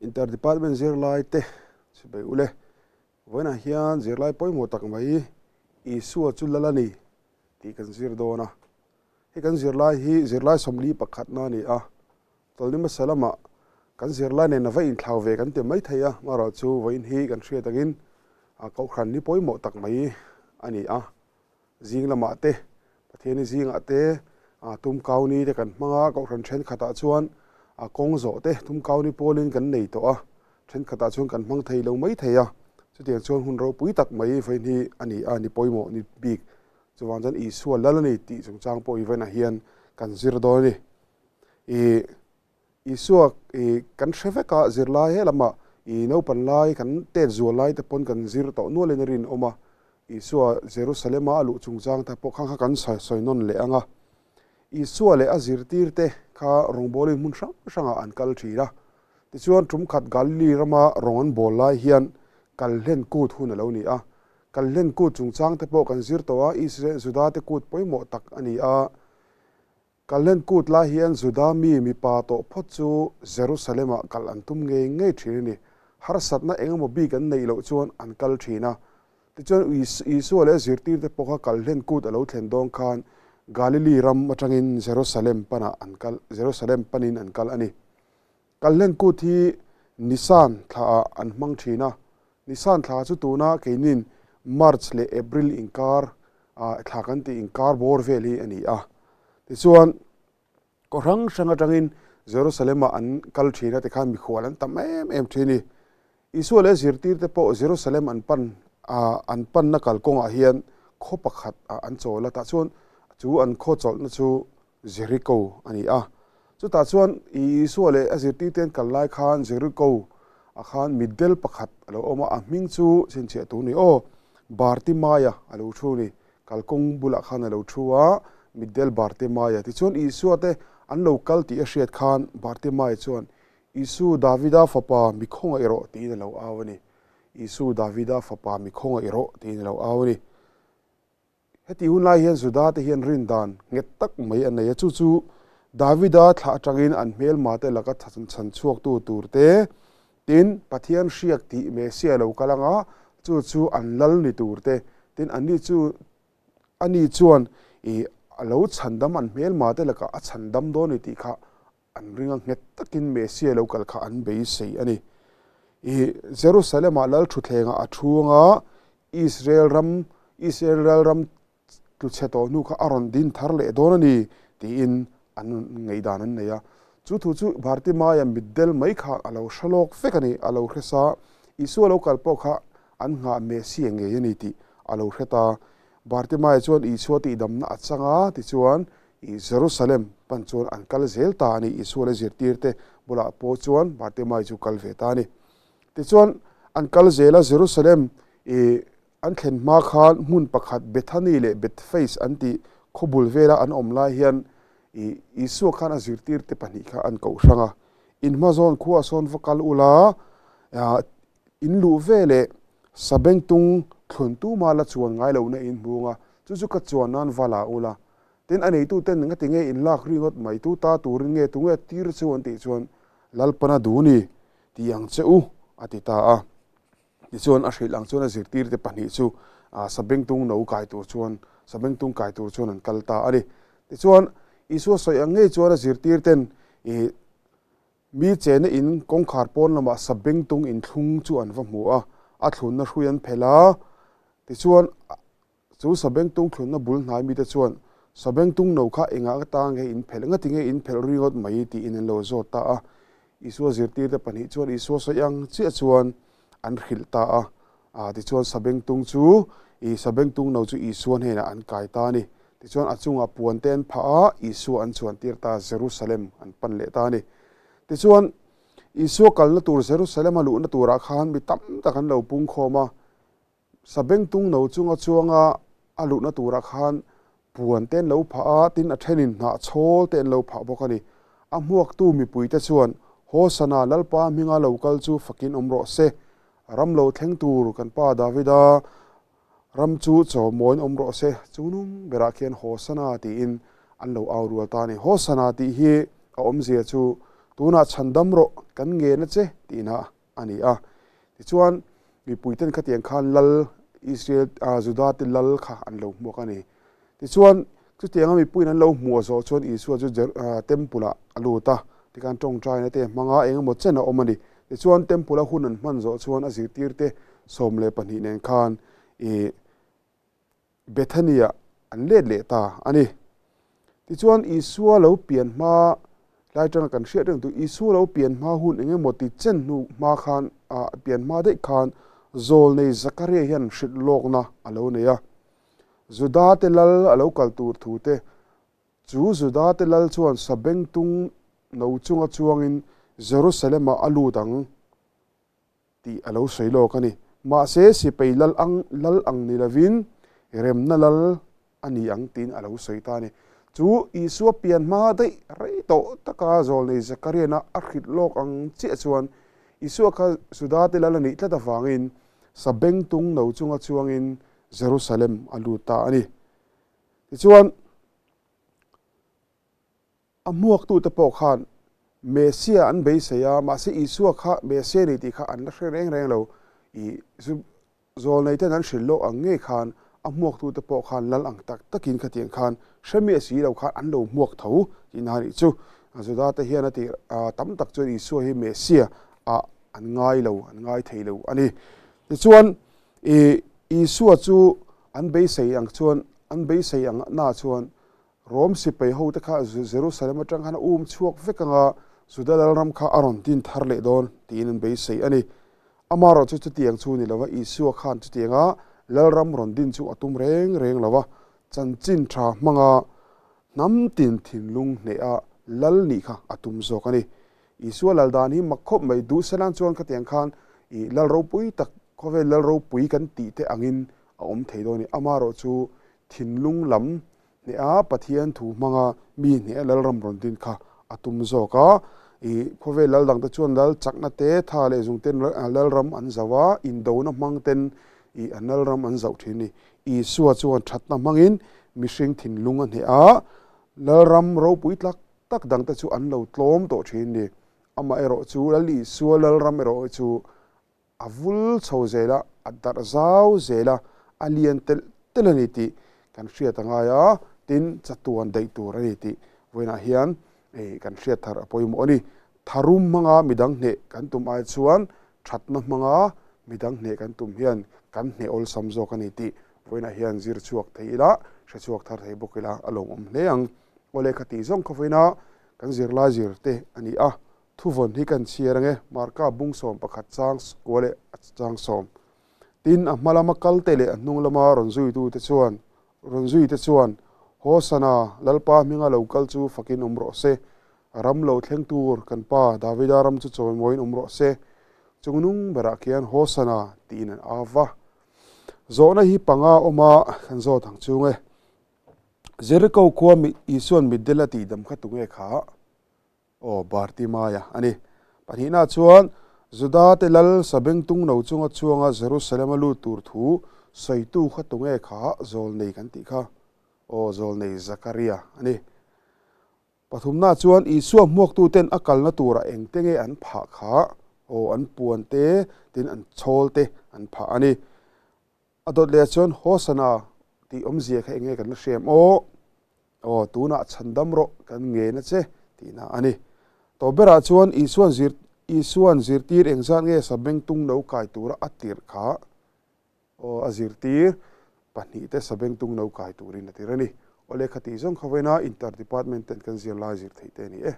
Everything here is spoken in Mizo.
Inter Department zirlai te chhibei ule. Vawiinah hian zirlai pawimawh tak mai Isua chu lal a ni tih kan zir dawn a. Hei kan zirlai hi zirlai 41 na a ni a. Tawlni hmasa lamah kan zirlai nen a va inthlau ve kan ti mai thei a, amaherawh chu vawiin hi kan hriat angin kohhran ni pawimawh tak mai a ni a. Zing lamah te, Pathiani zingah te tumkauni te kan hmang a, kohhran thenkhatah chuan kawng zawh te tumkauni pawlin kan nei tawh a, thenkhatah chuan kan hmang thei lo mai thei a. Chutiang chuan hun ropui tak mai vawiin hi a ni a, ni pawimawh ni bik. Chuvang chuan Isua lal a ni tih chungchang pawh hi vawiinah hian kan zir dawn a ni. Ih Isua ih kan hre vek a, zirlai he lamah ih naupan lai kan tet zual lai te pawn kan zir tawh nualin a rinawm a. Isua Jerusalema a luh chungchang te pawh kha kha kan sawi nawn leh ang a. Isua leh a zirtir te kha rawngbawlin hmun hrang hrangah an kal thin a. Tichuan tum khat Galili rama rawng an bawl lai hian Kalhlen kut hun a lo ni a. Kalhlen kut chungchang te pawh kan zir tawh a, Israel Juda te kut pawimawh tak a ni a. Kalhlen kut lai hian Juda mi mipa tawh phawt chu Jerusalem-ah kal an tum ngei ngei thin a ni. Harsatna eng emaw bik an neih loh chuan an kal thin a. Tichuan Isua leh a zirtirte pawh kha Kalhlen kut a lo thlen dawn khan Galili ram atangin Jerusalem panah an kal, Jerusalem panin an kal a ni. Kalhlen kut hi Nisan thlaah an hmang thin a. Nisan thla chu tuna keinin March leh April inkar thla kan tih inkar bawr vel hi a ni a. Tichuan, kaw hrang hrang atangin Jerusalem-ah an kal thin a, tikhan mikhual an tam em em thin a ni. Isua leh zirtirte pawh Jerusalem an pan an panna kalkawngah hian khaw pakhat ah an chawl a, tah chuan chu an khaw chawlhna chu Jeriko a ni a. Chutah chuan Isua leh a zirtirte an kal lai khan Jeriko ah khan mitdel pakhat a lo awm a, a hming chu chhinchhiah tur ni aw, Bartimaia a lo thu ni. Kalkawng bulah khan a lo thu a, mitdel Bartimaia. Tichuan Isua te an lo kal tih a hriat khan Bartimaia chuan, Isu, Davida fapa mi khawngaih rawh tiin a lo au a ni. Isu, Davida fapa mi khawngaih rawh tiin a lo au a ni. Heti hun lai hian Juda te hian rin dan nghet tak mai a nei a, chu chu Davida thlah atangin an hmelma te laka chhan chhuaktu tur te, tin Pathian hriak tih Messiah lo kal anga chu chu an lal ni tur te, tin anni chu ani chuan ih a lo chhandam an hmelma te lakah a chhandam dawn ni tih kha An ring a nghet takin Messiah lo kal kha an beisei a ni. I Jerusalem-ah lal thutthlengah a thu anga Israel ram, Israel ram tlu chhe tawh hnu kha a rawn din thar leh dawn a ni tiin an ngaihdan an nei a. Chu thu chu Bhartimaia mitdel mai kha a lo hre lawk vek a ni, a lo hre sa. Isua lo kal pawh kha an nghah Messiah ngei a ni tih a lo hre ta. Bhartimaia chuan Isua tihdamna a chang a, tichuan I Jerusalem pan chuan an kal zel ta a ni. Isua leh zirtirte bulah pawh chuan Bartimai chu kal ve ta a ni. Tichuan, an kal zel a, Jerusalem i an thlen hma khan hmun pakhat Bethany leh Bethface an tih khaw bul vela an awm lai hian i Isua khan a zirtirte pahnih kha an koh hrang a. In hma zawn khuaah sawn va kal ula, in luh ve leh sabengtung thlun tuma la chuan ngai lohna in hmung a, chu chu ka chuan nan va la ula. Tin, a neituten ngati nge in lak ringawt mai, tu ta turin nge tu nge tir chu an tih chuan Lalpana du ni tih ang che u a ti ta a. Tichuan a hrilh ang chuan a zirtirte pahnih chu sabengtung no kai tur chuan sabengtung kai tur chuan an kal ta a ni. Tichuan Isua sawi ang ngei chuan a zirtirten ih Mi chena in kawngkhar pawn lamah sabengtung inthlung chu an va hmu a, a thlunna hrui an phelh a, tichuan Chu Sabengtung thlunna bul hnai mite chuan, Sabengtung no kha engah ka ta nge in phelh, ngati nge in phelh ringawt mai? tiin an lo zawt ta a. Isua zirtirte pahnih chuan Isua sawi ang chiah chuan an hrilh ta a. Aa, tichuan Sabengtung chu, i Sabengtung no chu Isua hnenah an kai ta a ni. Tichuan a chungah puan te an phah a, Isua an chuantir ta, Jerusalem an pan leh ta a ni. Tichuan, Isua kalna tur Jerusalem a luhna turah khan mi tam tak an lo pungkhawm a, Sabengtung no chunga chuanga a luhna turah khan puan te an lo phah a, tin a thenin hnah chhawl te an lo phah bawk a ni. A hmuaktu mipuite chuan, Hosana, Lalpa hminga lo kal chu fakin awm rawh se. Ram lo thleng tur kan pa Davida ram chu chawmawiin awm rawh se. Chu nung berah khian Hosana tiin an lo au rual ta a ni. Hosana tih hi a awmzia chu Tunah chhandam rawh, kan ngen a che, tihna a ni a. Tichuan, mipuiten khatiang khan lal, Israel, Juda te lal kha an lo hmuak a ni. Tichuan, chutianga mipuiin an lo hmuh zawh chuan Isua chu Temple-ah a lut a, tikhan tawngtaina te a hmang a, eng emaw chen a awm a ni. Tichuan, Temple-a hun an hman zawh chuan a zirtirte 12 nen khan ih Bethany-ah an let leh ta a ni. Tichuan, Isua lo pian hma lai atanga kan hriat reng tur, Isua lo pian hma hun eng emaw ti chen hnu hma khan, ah pian hma daih khan Zawlnei Zakaria hian hrilh lawkna a lo nei a. Juda te lal a lo kal tur thu te, chu Juda te lal chuan sabengtung no chunga chuangin Jerusalem-ah a lut ang. Tih a lo sawi lawk a ni. Mahse, sipai lal ang lal ang ni lovin remna lal a ni ang tiin a lo sawi ta a ni. Chu Isua pian hma daih rei tawh taka zawlnei Zakariana a hrilh lawk ang chiah chuan Isua kha Judate lal a nih tlat avangin sabengtung no chunga chuangin Jerusalem a lut ta a ni. Tichuan. A hmuaktute pawh khan Messia an beisei a, mahse Isua kha Messia a ni tih kha an la hre reng reng lo. I zu zawlneiten an hrilh lawk ang ngei khan a hmuaktute pawh khan lal ang tak takin khatiang khan hre miah si lo khan an lo hmuak tho tihna a nih chu. Judate hian a tih tam tak chuan Isua hi Messia ah an ngai lo, an ngai thei lo a ni. Tichuan i Isua chu an beisei ang chuan an beisei ang na chuan Rom sipai hote kha Jerusalem atang khan a um chhuak vek ang a, Juda lalram kha a rawn din thar leh dawn tiin an beisei a ni. Amaherawh chu chutiang chu ni lova Isua khan chutianga lalram rawn din chu a tum reng reng lo a, chanchin tha hmanga hnam tin thinlung hneha lal nih kha a tum zawk a ni. Isua lal dan hi mak khawp mai, duhsalan chuan khatiang khan ih lal ropui tak, khawvel lal ropui kan tih te angin a awm thei dawn a ni. Amaherawh chu thinlung lam Hneha Pathian thu hmanga mi hneha Lalram rawn din kha a tum zawk a. I khawvel lal dangte chuan lal chakna te, tha leh zung ten Lalram an zauh a, indona hmang ten i an Lalram an zauh thin a ni. Isua chuan thatna hmangin mihring thinlung a hneh a, Lalram ropui tlak tak dangte chu an lo tlawm tawh thin a ni. Amaherawhchu Lal Isua Lalram erawh chu A vul chho zel a, a darh zau zel a, a lian telh telh a ni tih kan hriat a ngai a, tin chatuan daih tur a ni tih vawiinah hian kan hriat thar a pawimawh a ni. Tharum hmanga midang hneh kan tum ai chuan thatna hmanga midang hneh kan tum hian kan hneh awlsam zawk a ni tih vawiinah hian zir chhuak thei ila, hre chhuak thar thei bawk ila a lawmawm hle ang. Aw lehkha tih zawng kha vawiina kan zirlai zir te a ni a. Thuvawn hi kan chhiar ange, Marka bung 11 chang kua leh a chang sawm. Tin, a hma lama kalte leh a hnung lama rawn zuitute chuan, rawn zuite chuan, Hosana, Lalpa hminga lo kal chu fakin awm rawh se. Ram lo thleng tur kan pa Davida ram chu chawimawiin awm rawh se. Chungnung berah khian Hosana tiin an au va. Zawhna hi panga awma kan zawt ang chung e. Jeriko khua Isuan mitdel a tihdam kha tunge kha? Aw, Bartimaia a ni. Pahnihna chuan Juda te lal sabengtung no chunga chuanga Jerusalem a lut tur thu sawitu kha tunge kha Zawlnei kan tih kha? Aw, Zawlnei Zakaria a ni. Pathumna chuan Isua hmuaktu ten a kalna turah engte nge an phah kha? Aw, an puan te, tin an chhawl te an phah a ni. A dawt leh chuan Hosana tih awmzia kha enge kan la hria em aw? Aw, tunah chhandam rawh kan ngen a che tihna a ni. Tawp berah chuan Isuan zir Isuan zirtir engzat nge sabengtung no kai tura a tirh kha? Aw, a zirtir pahnihte sabengtung no kai turin a tir a ni. Aw lehkha tih zawng kha vawiina inter department ten kan zirlai zir theih te a ni e.